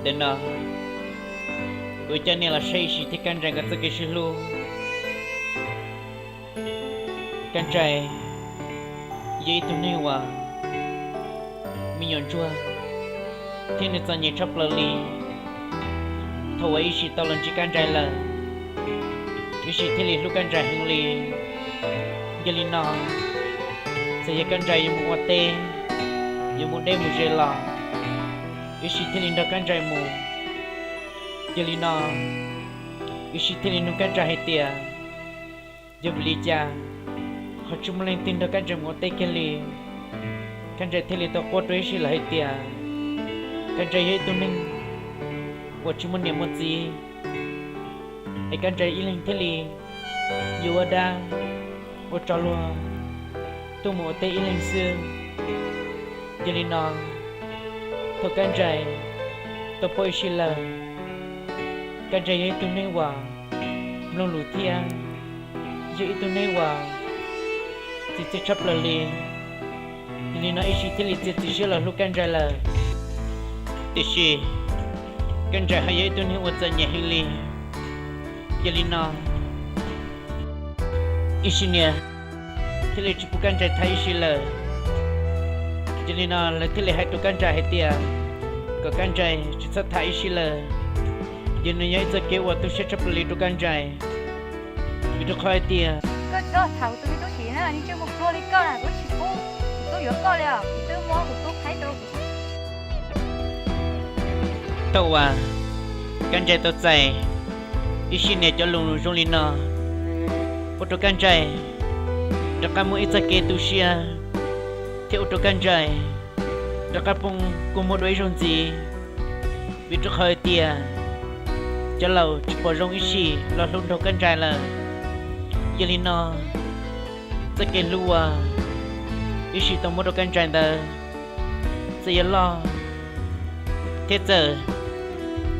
Ntawm no kuv coj nej los saib Ib Sim thiab Kab Nrais nkawd txoj kev sib hlub. Kab Nrais yog ib tug neeg uas me nyuam ntsuag thiab nws txom nyem tshaj plaws li. Thaum uas Ib Sim tau los ntsib Kab Nrais lawm, Ib Sim thiaj li hlub Kab Nrais heev li. Yog li no, txawm yog Kab Nrais yuav mus ua teb, yuav mus deb mus ze los, Ib Sim thiaj li nrog Kab Nrais mus. Yog li no, Ib Sim thiaj li nug Kab Nrais hais tias, yog vim li cas ho tsis muaj leej twg nrog Kab Nrais mus ua teb kiag li? Kab Nrais thiaj li tau quaj rau Ib Sim lawm hais tias, Kab Nrais yog ib tug neeg uas tsis muaj niam muaj txiv, es Kab Nrais ib leeg thiaj li yuav ua dab ua tsov luag tuaj mus ua teb ib leeg xwb. Yog li no, thaum Kab Nrais tau paub Ib Sim lawm, Kab Nrais yog ib tug neeg uas mloog lus thiab yog ib tug neeg uas txiv txiaj tshaj plaws li. Yog li no Ib Sim thiaj li txiav txim siab los hlub Kab Nrais lawm. Tiam sis Kab Nrais ho yog ib tug neeg uas txom nyem heev li. Yog li no, Ib Sim niam thiaj li tsis pub Kab Nrais tham Ib Sim lawm. Yog li no lawv thiaj li hais rau Kab Nrais hais tias kom Kab Nrais tsis txhob tham Ib Sim lawm. Yog no yog ib txoj kev uas tu siab tshaj plaws li rau Kab Nrais. Vim rau qhov hais tias koj tsis txhob tham kuv tus me tub Sim na, nws tseem muaj pluag li koj na, kuv tsis pub kuv tub yuav koj li os, kuv twb muab kuv tub qhaib rau kuv. Thaum uas Kab Nrais tau txais Ib Sim niam cov lus zoo li no, ua rau Kab Nrais rov qab muaj ib txoj kev tu siab, thiab ua rau Kab Nrais rov qab poob kua muag dua ib zaug ntxiv. Vim rau qhov hais tias cov laus tsis pom zoo Ib Sim los hlub nraug Kab Nrais lawm. Yog li no, txoj kev hlub uas Ib Sim tau muab rau Kab Nrais ntawd, txawm yuav loj thiab txawm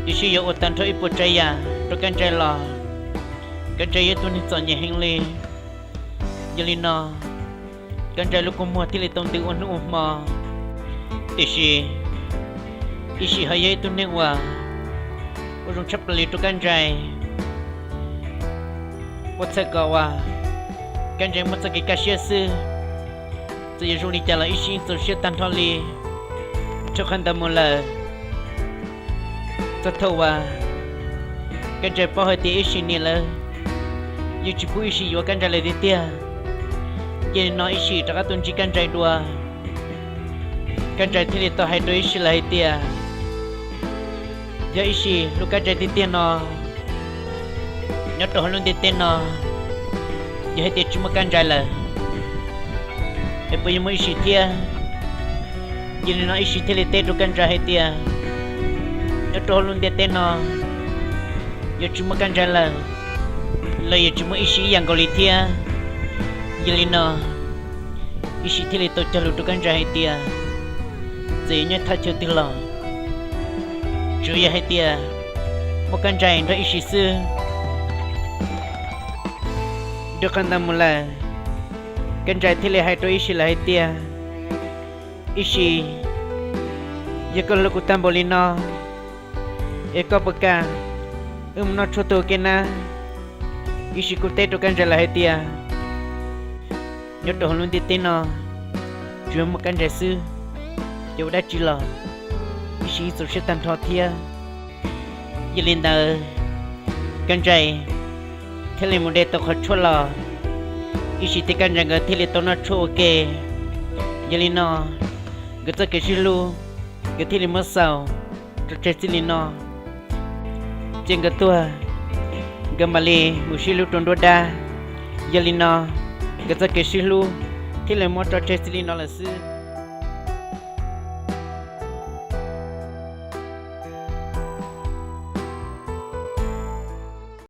Ib Sim yuav ua tag nrho ib puas tsav yam rau Kab Nrais los, Kab Nrais yog ib tug neeg txom nyem heev li. Yog li no, Kab Nrais lub kua muag thiaj li tau ntws ua hnub ua hmo. Tiam sis Ib Sim ho yog ib tug neeg uas ua zoo tshaj plaws li rau Kab Nrais. Ua txhawm kom uas Kab Nrais muaj txoj kev kaj siab xwb, txawm yuav zoo li cas los Ib Sim txaus siab tag nrho li. Rau qhov ntawd mus lawm, txog thaum uas Kab Nrais paub hais tias Ib Sim niam lawv yeej tsis pub Ib Sim yuav Kab Nrais lawm tiag tiag. Ces no Ib Sim rov qab tuaj ntsib Kab Nrais dua, Kab Nrais thiaj li tau hais rau Ib Sim lawm hais tias, yog Ib Sim hlub Kab Nrais tiag tiag no, nyob rau hauv lub ntiaj teb no, yog hais tias tsis muaj Kab Nrais lawm, es puas yuav muaj Ib Sim thiab? Yog li no Ib Sim thiaj li teb rau Kab Nrais hais tias, nyob rau hauv lub ntiaj teb no, yog tsis muaj Kab Nrais lawm, los yog tsis muaj Ib Sim ib yam nkaus li thiab. Yog li no, Ib Sim thiaj li tau cog lus rau Kab Nrais hais tias, txawm yuav nyob thaj chaw twg los, tsuav yog hais tias muaj Kab Nrais nrog Ib Sim xwb. Rau qhov ntawd mus lawm, Kab Nrais thiaj li hais rau Ib Sim lawm hais tias, Ib Sim, yog koj hlub kuv tag npaum li no, es koj puas kam wb mus noj tshuaj ua ke na? Ib Sim kuj teb rau Kab Nrais lawm hais tias, nyob rau hauv lub ntiaj teb no, tsuas yog muaj Kab Nrais xwb, ces ua dab tsi los Ib Sim txaus siab tag nrho thiab. Yog li ntawd, Kab Nrais thiaj li mus de tau qhov tshuaj los, Ib Sim thiab Kab Nrais nkawd thiaj li tau noj tshuaj ua ke. Yog li no, nkawd txoj kev sib hlub nkawd thiaj li muab xaus tso tseg txij li no. Ces nkawd tuag, nkawd mam li mus sib hlub rau nruab dab. Yog li no, nkawd txoj kev sib hlub thiaj li muab tso tseg txij li no lawm xwb.